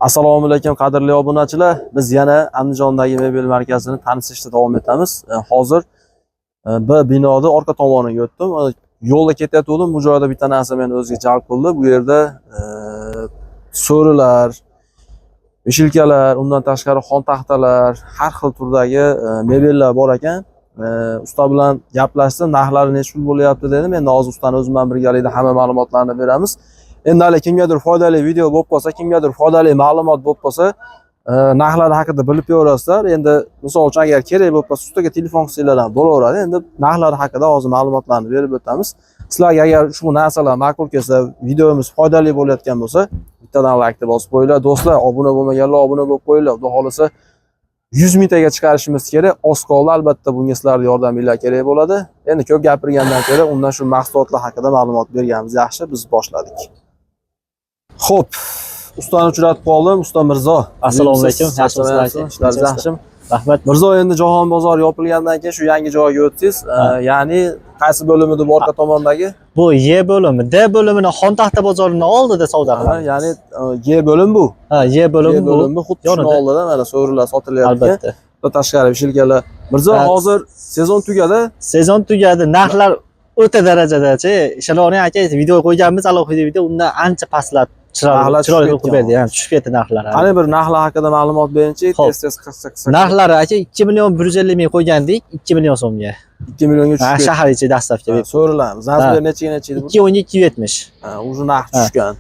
Assalomu alaykum, qadrli obunachilar. Biz yana Andijondagi mebel markazini tanishishda davom etamiz. Hozir B binoda orqa tomoniga o'tdim. Yo'lda ketayotgandim, bu joyda bitta narsa meni o'ziga jalb qildi. Bu yerda so'rilar, вешалка lar, undan tashqari xontaxtalar, har xil turdagi mebellar bor ekan. Usta bilan gaplashdim, narxlari necha pul bo'lyapti dedim. Endi hozir ustani o'zi bilan birgalikda hamma ma'lumotlarni beramiz. Endi hali kimgadir foydali video bo'lib qolsa, kimgadir foydali ma'lumot bo'lib qolsa, narxlari haqida bilib ko'rasizlar. Endi misol uchun agar kerak bo'lib qolsa, ustaga telefon qilsanglar ham bo'laveradi. Endi narxlari haqida hozir ma'lumotlarni berib o'tamiz. Sizlarga agar ushbu narsalar ma'qul kelsa, videomiz foydali bo'layotgan bo'lsa, bittadan laykni bosib qo'yinglar. Do'stlar, obuna bo'lmaganlar obuna bo'lib qo'yinglar. Xudo xohlasa 100 mingtaga chiqarishimiz kerak. Oz qoldi, albatta bunga sizlarning yordaminglar kerak bo'ladi. Endi ko'p gapirgandan ko'ra undan shu mahsulotlar haqida ma'lumot berganimiz yaxshi. Biz boshladik. Xo'p, ustani uchratib qoldim. Usta Mirzo. Assalomu alaykum. Yaxshimisiz? Yaxshimisiz? Ishlaringiz yaxshimi? Rahmat. Mirzo, endi Jahon bozori yopilgandan keyin shu yangi joyga o'tdingiz. Ya'ni qaysi bo'limida bu, orqa tomondagi? Bu Y bo'limi, D bo'limini Xontaxta bozorining oldida savdo qilamiz. Ya'ni G bo'lim bu. Ha, Y bo'limi G bu. bo'limi xuddi shuni Yonida. oldida mana so'rilar sotilyapti. Albatta. Undan tashqari вешалка lar. Mirzo, hozir sezon tugadi. Sezon tugadi, narxlar o'ta darajadachi. Ishonavering aka, video qo'yganmiz alohida video, undan ancha pastlab, chiroyli Narxlar chiroyli tushib qilib berdi, tushib ketdi narxlar. Qani, bir narxlar haqida ma'lumot beringchi, Xo'p. tez tez, qisqa qisqa. Narxlari aka, 2 million 150 ming qo'ygandik, 2 million so'mga. 2 millionga Ha, tushib ketdi. shahar ichi доставка. So'rilarimiz. Размер nechaga necha edi bu? 2 o'nga 270. Ha, уже narx Ha. tushgan.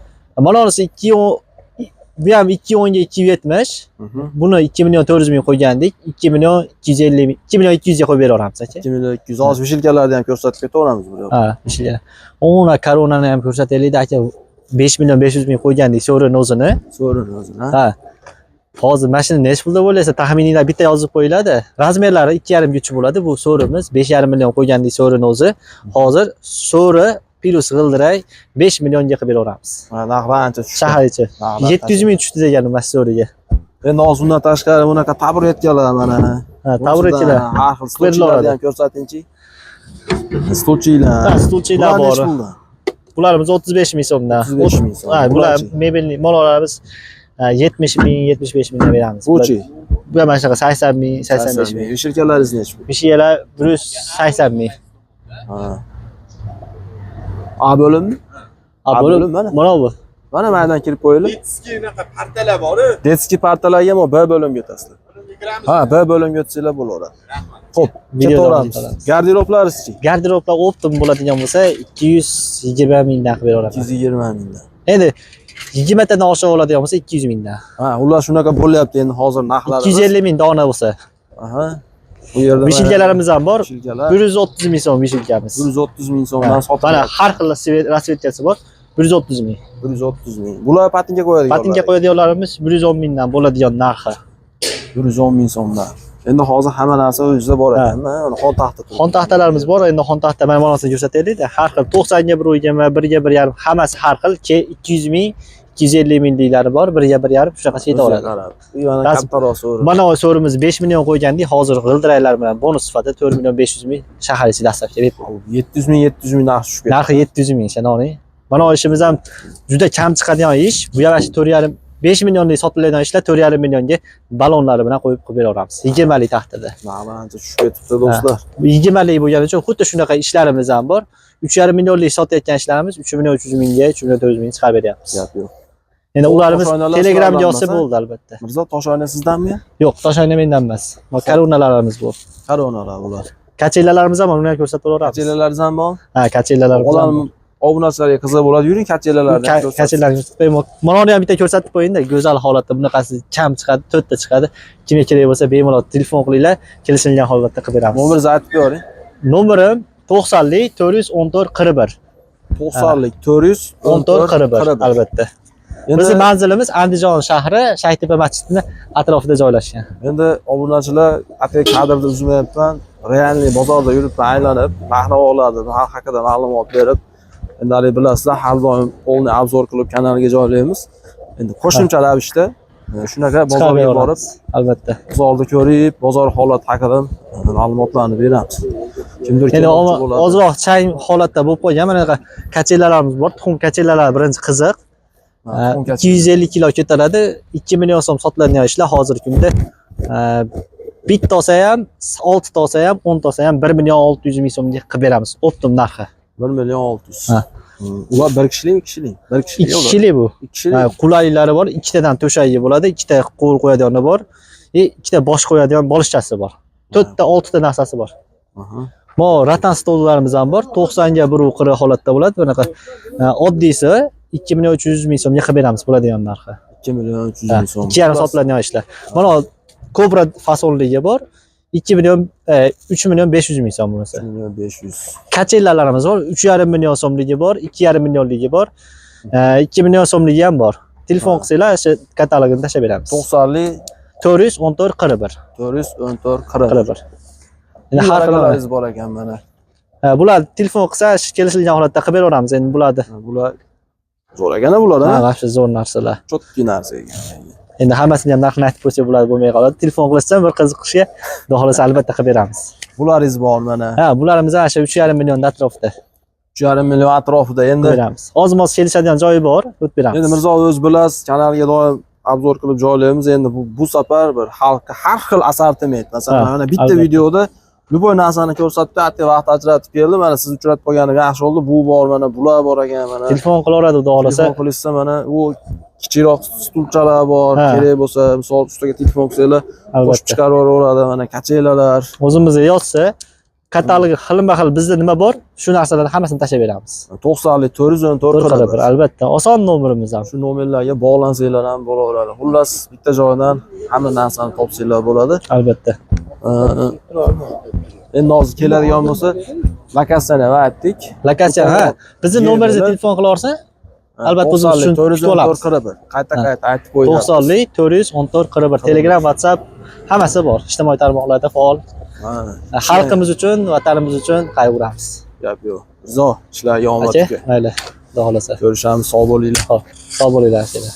Mana bunisi 2 bu ham 2 o'nga 270. Buni 2 million 400 ming qo'ygandik, 2 million 250 ming, 2 million 200 ga qo'yib beraveramiz aka. 2 million 200. Hozir вешалка larni ham ko'rsatib ketaveramiz bu yerda. Ha, ishlar. Ona koronani ham ko'rsataylik aka. 5 million 500 ming qo'ygandik so'rini o'zini. So'rini o'zini. Ha. Ha. Hozir mashina nechi pulda bo'laysa, taxminiylar bitta yozib qo'yiladi. Размер lari 2,5 ga 3 bo'ladi. Bu so'rimiz 5,5 million qo'ygandik so'rini o'zi. Hozir so'ri плюс g'ildirak 5 millionga qilib beraveramiz. Ha, narxlar ancha tushdi. Shahar ichi. Narxlar 700 ming tushdi degani mana so'riga. Endi hozir undan tashqari bunaqa taburetkalar mana. Ha, taburetkalar. Har xil стульчик larni ham ko'rsatingchi. Стульчик lar. Ha, стульчик lar Bular bor. nechi puldan? Bularimiz 35 ming so'mdan. 35 ming so'm. Ha, bular Bularchi? mebelli mololarimiz 70 ming, 75 mingdan beramiz. Buchi? Bu ham mana shunaqa 80 ming, 85 ming. Вешалка laringiz nechi pul? Вешалка lar 180 ming. Ha. A bo'limmi? A A bo'lib, bo'lim mana. Mana bu. Mana maydan kirib qo'yilib. Детский unaqa partalar bor-ku. Детский partalarga ham B bo'limga o'tasizlar. Bo'limga kiramiz. Ha, B bo'limga o'tsanglar bo'laveradi. Xo'p, Videoda ketaveramiz. o'tamiz. Garderoblaringizchi? Garderoblar оптом bo'ladigan bo'lsa 220 mingdan qilib beraveramiz. 220 mingdan. Endi 20 tadan oshiq oladigan bo'lsa 200 mingdan. Ha, ular shunaqa bo'lyapti endi hozir narxlari. 250 ming dona bo'lsa. Aha. Bu yerda mana Вешалка larimiz ham bor. Вешалка lar 130 ming so'm вешалка miz. 130 ming so'mdan Mana sotilyapti. har xil расцветка si bor. 130 ming. 130 ming. Bular patinka qo'yadigan. Patinka qo'yadiganlarimiz 110 mingdan bo'ladigan narxi. 110 ming so'mdan. Endi hozir hamma narsa o'zida bor ekan, mana xon taxta turibdi. Xon taxtalarimiz bor. Endi xon taxta mana bunisini ko'rsataylik-da. Har xil 90 ga 1 20, 1 ga 1,5, hammasi har xil. 200 ming, 250 mingliklari bor, 1 ga 1,5, shunaqa ketaveradi. Qarab. Bu yana kattaroq so'ri. Mana bu so'rimiz 5 million qo'ygandik, hozir g'ildiraklar bilan bonus sifatida 4 million 500 ming shahar ichi доставка berib. 700 ming, 700 ming narx tushib ketdi. Narxi 700 ming, ishonavering. Mana bu ishimiz ham juda kam chiqadigan ish. Bu ham shu 4,5 5 millionlik sotiladigan ishlar 4,5 millionga balonlari bilan qo'yib qilib beraveramiz. 20 lik taxtada. Narxlar ancha tushib ketibdi, do'stlar. Bu 20 lik bo'lgani uchun xuddi shunaqa ishlarimiz ham bor. 3,5 millionlik sotayotgan ishlarimiz 3 million 300 mingga, 3 million 400 mingga chiqarib beryapmiz. Gap yo'q. Endi ularimiz Toshoynalar Telegramga sizlardan yozsa emas, ha? bo'ldi albatta. Mirzo, toshoyna sizdanmi? Yo'q, toshoyna mendan emas. Bu koronalarimiz bu. Koronalar bular. Качеля larimiz ham bor, uni ham ko'rsatib beraveramiz. Качеля laringiz ham bor. Ha, качеля larimiz ham Odam bor. obunachilarga qiziq bo'ladi. Yuring, качеля larni ham ko'rsatsin. Качеля larni ko'rsatib qo'ying. Mana uni ham bitta ko'rsatib qo'ying-da, go'zal holatda bunaqasi kam chiqadi, to'rtta chiqadi. Kimga kerak bo'lsa bemalol telefon qilinglar, kelishilgan holatda qilib beramiz. Nomeringizni aytib bering. Nomerim 90lik 414 41. 90lik 414 14 41 albatta. Endi Bizning manzilimiz Andijon shahri, Shaytepa masjidini atrofida joylashgan. Endi obunachilar, atay kadrda uzmayapman. Реальный bozorda yuribman, aylanib, narx-navolarni, narx haqida ma'lumot berib, endi haligi bilasizlar, har doim полный обзор qilib kanalga joylaymiz. Endi qo'shimcha ravishda shunaqa bozorga borib, albatta. Bozorni ko'rib, bozor holati haqida ma'lumotlarni beramiz. Kimdir Endi kelmoqchi bo'ladi. Ozroq chang holatda bo'lib qolgan mana bunaqa качеля larimiz bor. Tuxum качеля lar birinchi qiziq. Ha, tuxum 250 kilo ko'taradi. 2 million so'm sotiladigan ishlar hozirgi kunda bitta olsa ham, 6 ta olsa ham, 10 ta olsa ham 1 million 600 ming so'mga qilib beramiz. Оптом narxi. 1 million 600. Ha. Ular bir kishilik, ikki kishilik? Bir kishilik. 2 kishilik bu. Ikki kishilik. Ha, qulayliklari bor. Ikkitadan to'shagi bo'ladi, ikkita qo'l qo'yadigani bor, ikkita bosh qo'yadigan bolishchasi bor. 4 ta, 6 ta narsasi bor. Aha. Mo ratan stollarimiz ham bor. 90 ga 1.40 holatda bo'ladi. Bunaqa oddiysi 2 million 300 ming so'mga qilib beramiz bo'ladigan narxi. 2 million 300 ming so'm. 2,5 sotiladigan ishlar. Mana Kobra fasonligi bor. 2 million 3 million 500 ming so'm bunisi. 3 million 500. Kachellalarimiz bor. 3,5 million so'mligi bor, 2,5 millionligi bor. 2 million so'mligi ham bor. Telefon qilsanglar, o'sha katalogini tashlab beramiz. 90lik 414 41 414 41. 41. Endi har xil Varaqalaringiz bor ekan mana. Ha, bular telefon qilsa, shu kelishilgan holatda qilib beraveramiz endi bularni. Ha, bular zo'r ekan bular, Ha, ha? вообще zo'r narsalar. Чёткий narsa ekan. Endi hammasini ham narxini aytib qo'ysak bular bo'lmay qoladi. Telefon qilishsa bir qiziqishga, xudo xohlasa albatta qilib beramiz. Bularingiz bor mana. Ha, bularimiz ana shu 3,5 million atrofida 3,5 million atrofida endi. qilib beramiz. Oz-moz kelishadigan joyi bor, o'tib beramiz. Endi Mirzo o'z bilasiz, kanalga doim обзор qilib joylaymiz. Endi bu safar bir xalqqa har xil assortiment. Masalan, Ha, mana bitta albatta. videoda любой narsani ko'rsatdi, ati vaqt ajratib keldi. Mana siz uchratib qolganim yaxshi bo'ldi. Bu bor, mana bular bor ekan, mana. Telefon qilaveradi xudo xohlasa. Telefon qilishsa mana u kichikroq stulchalar bor, Ha. kerak bo'lsa, misol ustiga telefon qilsanglar, qo'shib Albatta. chiqarib yuboraveradi. Mana kachelalar. O'zimizga yozsa, katalogi xilma-xil bizda nima bor, shu narsalarni hammasini tashlab beramiz. 90lik 414 441 41. Albatta, oson nomerimiz ham. Shu nomerlarga bog'lansanglar ham bo'laveradi. Xullas, bitta joydan hamma narsani topsanglar bo'ladi. Albatta. Endi hozir keladigan bo'lsa, lokatsiyani ham aytdik. Lokatsiya, ha. Bizni Yer nomerimizga bo'lib. telefon qila olsa, albatta o'zimiz 90lik tushunib kutib olamiz. 414 41. Qayta-qayta aytib qo'yamiz. 90lik 414 41 Telegram, WhatsApp hammasi bor. Ijtimoiy tarmoqlarda faol. Ha, Xalqimiz uchun, vatanimiz uchun qayg'uramiz. gap yo'q. Mirzo, ishlarga omad Aka, uka. mayli. Xudo xohlasa. Ko'rishamiz, sog' bo'linglar. Xo'p, sog' bo'linglar akalar.